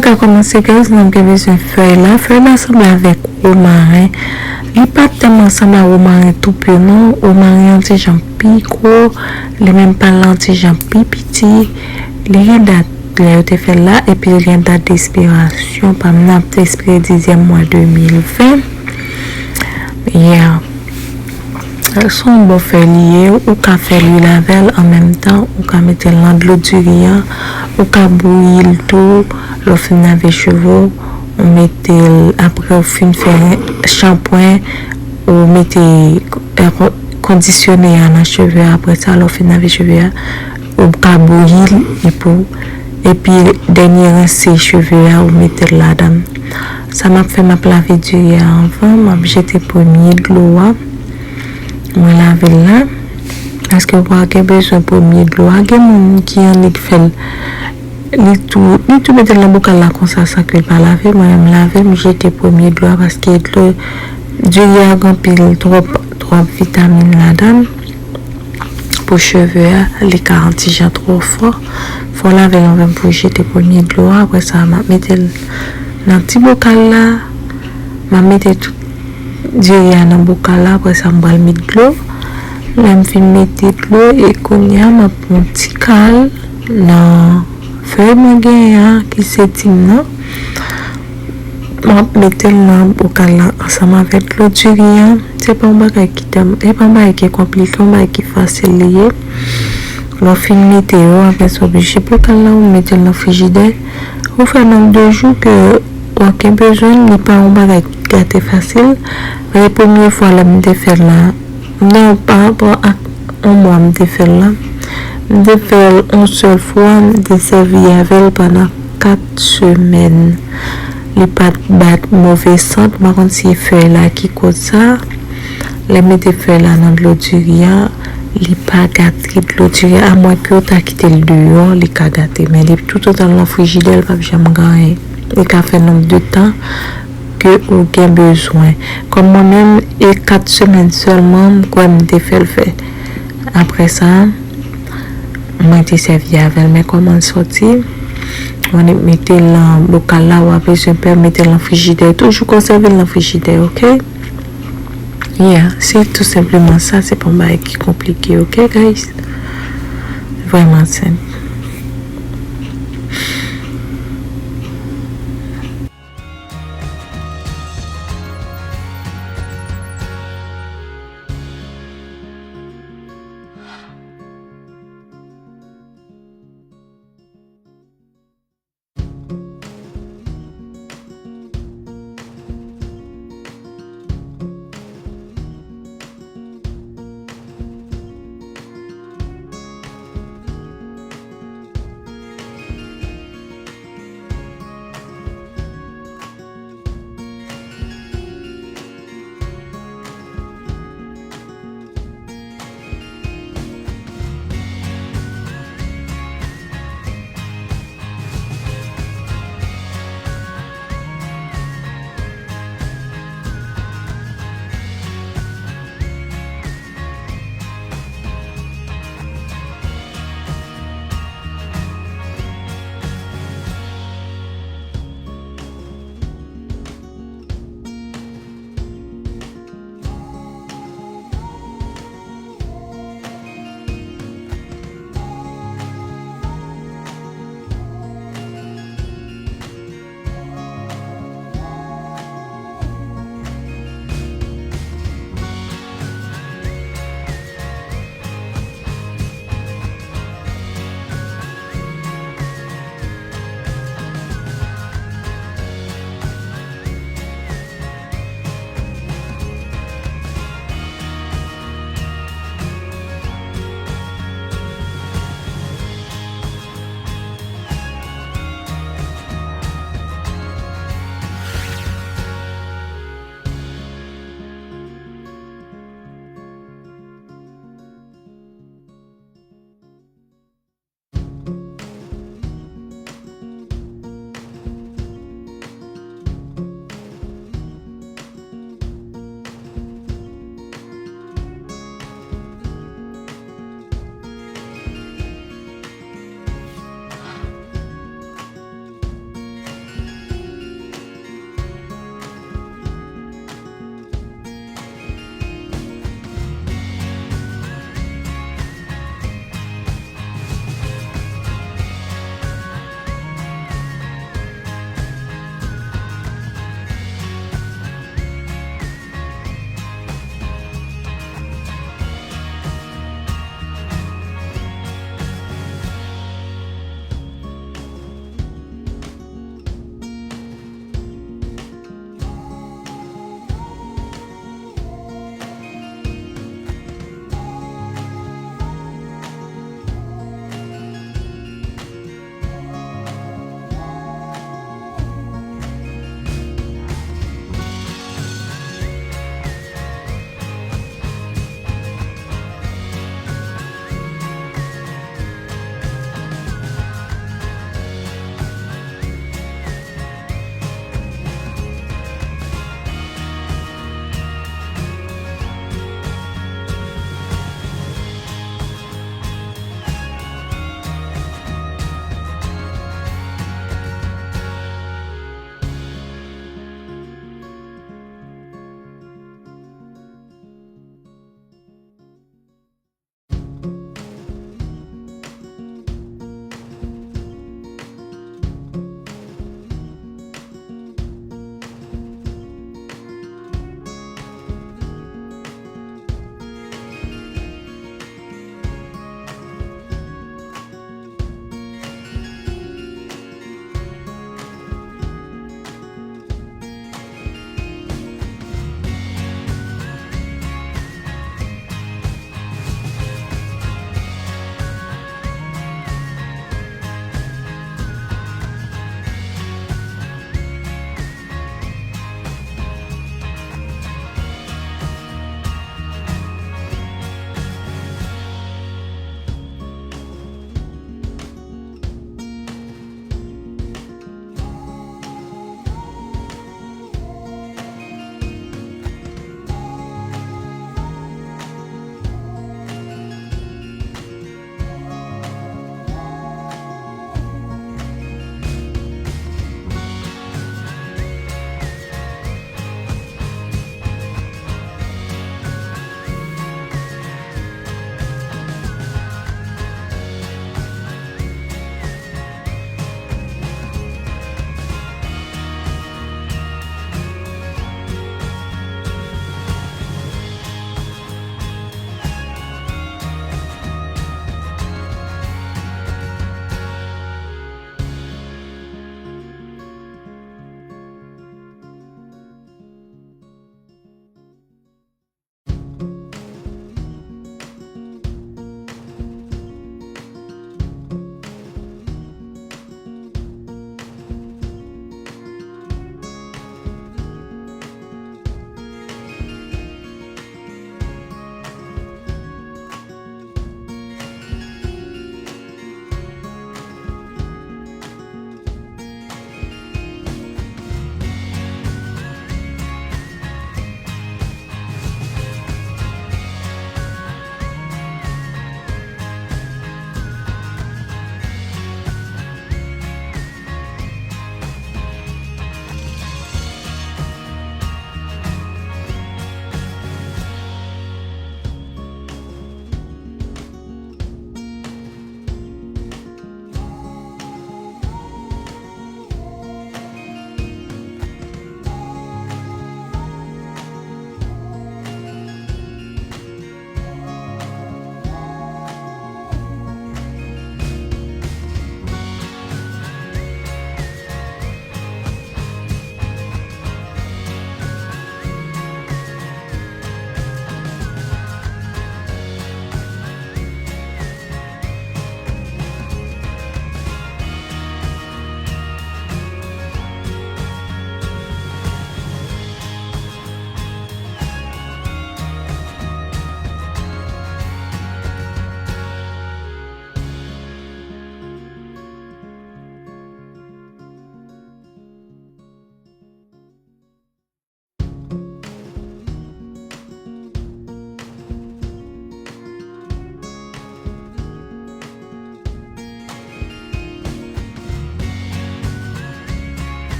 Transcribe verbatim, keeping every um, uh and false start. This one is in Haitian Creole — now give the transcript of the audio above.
Ka kòmanse, guys, nou gen bezwen fèy la. Fèy la sanble avèk womaren. Li pa tèlman sanble a womaren tou pye non. Womaren an ti jan pi gwo. Li menm pa l an ti jan pi piti. Li gen dat lè yo te fè l la, epi li gen dat de ekspirasyon pa m nan, ap te ekspire dizyèm mwa de mil ven. Yeah. Se yon bon fèy li ye, ou ka fè lwil avè l an menm tan, ou ka mete l nan dlo diri an, ou ka bouyi l tou, lè w fin lave cheve w, ou mete l, apre w fin fè chanpwen, ou mete, eh, kon-, kondisyone a nan cheve a, apre sa, lè w fin lave cheve a, ou ka bouyi l, epi w, epi dènye rense cheve a, ou mete l ladan l. Sa m ap fè, m ap lave diri a anvan, m ap jete premye dlo a. Mwen lave l la. Paske w pa gen bezwen premye dlo a. Gen moun ki annik fè l, li tou, li tou mete l nan bokal la konsa san ke l pa lave. Mwen menm lave, m jete premye dlo a paske dlo, diri a gen anpil twòp, twòp vitamin ladan l. Pou cheve a, li ka yon ti jan twò fò. Fò w lave l anvan pou w jete premye dlo a. Apre sa, m ap mete l nan ti bokal la. M ap mete tout diri a nan bokal la. Apre sa, m pral met dlo. Lè m fin mete dlo, e kounye a, m ap pran yon ti kal nan fèy mwen genyen an, ki se tim nan. M ap mete l nan bokal la ansanm avèk dlo diri an. Se pa yon bagay ki tèm-, se pa yon bagay ki konplike, yon bagay ki fasil li ye. Lè w fin mete yo, apre sa w oblije bokal la, ou mete l nan frijidè. Ou fè nonb de jou ke w gen bezwen l, li pa yon bagay ki gate fasil. Paske premye fwa lè m te fè l la, non, pa rapò ak yon mwa m te fè l la. M te fè l yon sèl fwa, m te sèvi avè l pandan kat semèn. Li pa t bay move sant, m pa konn si fèy la ki koz sa. Lè m mete fèy la nan dlo diri a, li pa gate dlo diri a, amwenke w ta kite l deyò, li ka gate. Men depi toutotan l nan frijidè, li p ap janm gen anyen. Li ka fè nonb de tan ke ou gen bezwen. Kòm mwen menm, e kat semèn sèlman, m kwè m te fè l fè. Apre sa, mwen te sèvi avè l, men kòman l sòti, mwen mete l nan bokal la, w ap bezwen pè mete l nan frijidè. Toujou konsève l nan frijidè, oke? Yeah, se tou senpleman sa, se pa yon bagay ki konplike, oke, guys? Vrèman senp.